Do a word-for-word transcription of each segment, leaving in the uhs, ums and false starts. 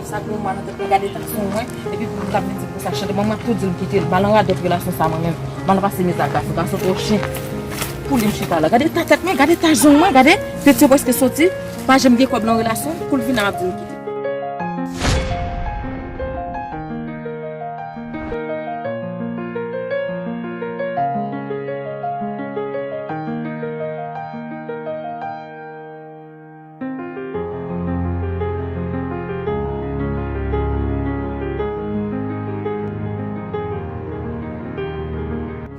Sa gen yon mwa nan tèt mwen, gade ta zong mwen, epi pou moun k ap vin di m konsa chante, mwen, mwen ap tou di l m kite l. M al nan radòt relasyon sa mwen menm. M al pase miza gason, gason twò chen. Pou li m chita la. Gade ta tèt mwen, gade ta zong mwen, gade. Tèt yo prèske soti, pa janm gen kòb nan relasyon, pou l vin la m ap di l m kite l.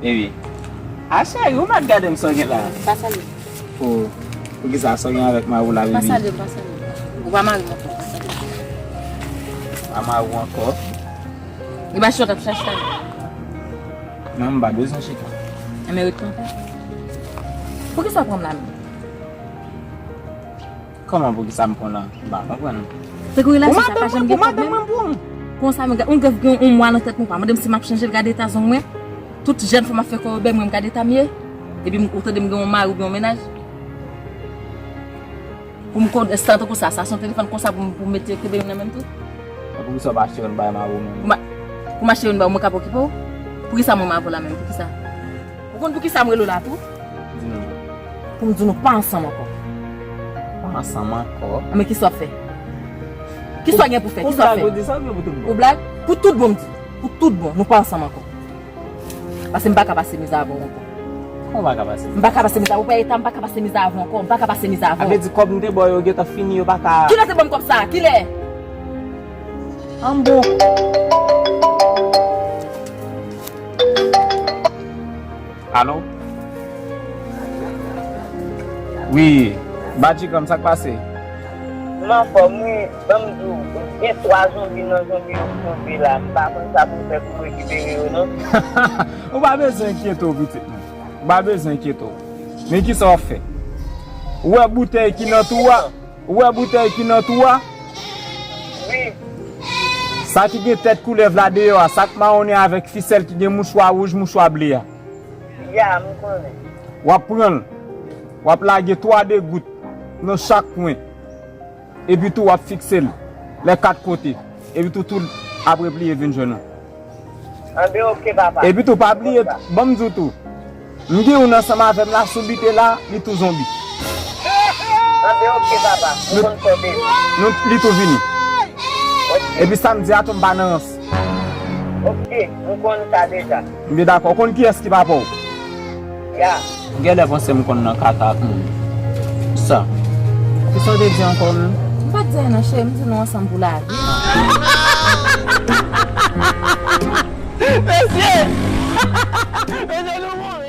Baby. A cheri, ou mèt gade m sa w gen la. Pa salye. Oh, poukisa sa w gen avèk mari w la, baby? Pa salye, pa salye. Ou pa mari m ankò, pa salye. Pa mari w ankò? E pa chita w t ap chache la. Non, m pa bezwen chita. Enben, ret kanpe. Poukisa w pran m la menm? Kòman poukisa m pran w la? M pa konprann. Se kou relasyon sa pa janm gen pwoblèm. Konsa, mwen, yon grèf gen yon mwa nan tèt mwen, pa mande m si m ap chanje l, gade eta zong mwen. Tout jèn fanm ap fè kò yo bèl, mwen, m gade eta m ye. Epi m, ou tande m gen yon mari oubyen yon mennaj. Pou m konn, san tankou sa, sa se yon telefòn konsa pou m, pou m mete kenbe youn nan men m tou. Poukisa w pa achte youn bay mari w menm? Pou m a-, pou m achte youn ba w, mwen ka pa okipe w? Poukisa mwen m avè w la menm? Poukisa? Ou konn poukisa m rele w la tou? Di nou. Pou m di nou pa ansanm ankò. Pa ansanm ankò? Anben, kisa w ap fè? Kisa w gen pou fè? Kisa w ap fè? Ou blag, ou di sa oubyen pou tout bon? Ou blag? Pou tout bon, m di. Pou tout bon, nou pa ansanm ankò. Paske m pa ka pase miza avè w ankò. Kòman w pa ka pase miza? M pa ka pase miza avè w, pa eta m pa ka pase miza avè w ankò, m pa ka pase miza avè w. Sa vle di kòb m te ba w yo gentan fini, yo pa ka. Kilè w te ban m kòb sa? Kilè? An bon. Alo? Wi, Badji Granm, sa k pase? M anfòm, wi. Ban m di w, gen twa zonbi nan zonbi yo twouve la. M pa konn sa pou m fè pou m rekipere yo, non. Ou pa bezwen enkyete w, pitit mwen. Ou pa bezwen enkyete w. Men kisa w ap fè? Ou wè boutèy ki nan twou a? Ou wè boutèy ki nan twou a? Wi. Sa ki gen tèt koulèv la deyò a, sa k mawonnen avèk fisèl ki gen mouchwa wouj, mouchwa ble a. Ya, m konnen. W ap pran l. W ap lage twa degout nan chak kwen. Epi tou, w ap fikse l lè kat kote. Epi tou, tou ap repliye vin jwenn ou. Anben, oke, papa. Epi tou, pa bliye, ban m di w tou. M gen youn ansanm avè m la, sou bite la, li tou zonbi. Anben, oke, papa. M konn sa w te di. Nou, li tou vini. Oke. Epi sa m di a tou, m pa nan rans. Oke, m konn sa deja. M byen dakò. Ou konn kiyès ki papa w? Ya. M genlè panse m konn nan kaka ak moun sa. Kisa w te di ankò menm? M pa t di anyen non, cheri, m di nou ansanm pou lavi. Mesye! Mesye, nou bon!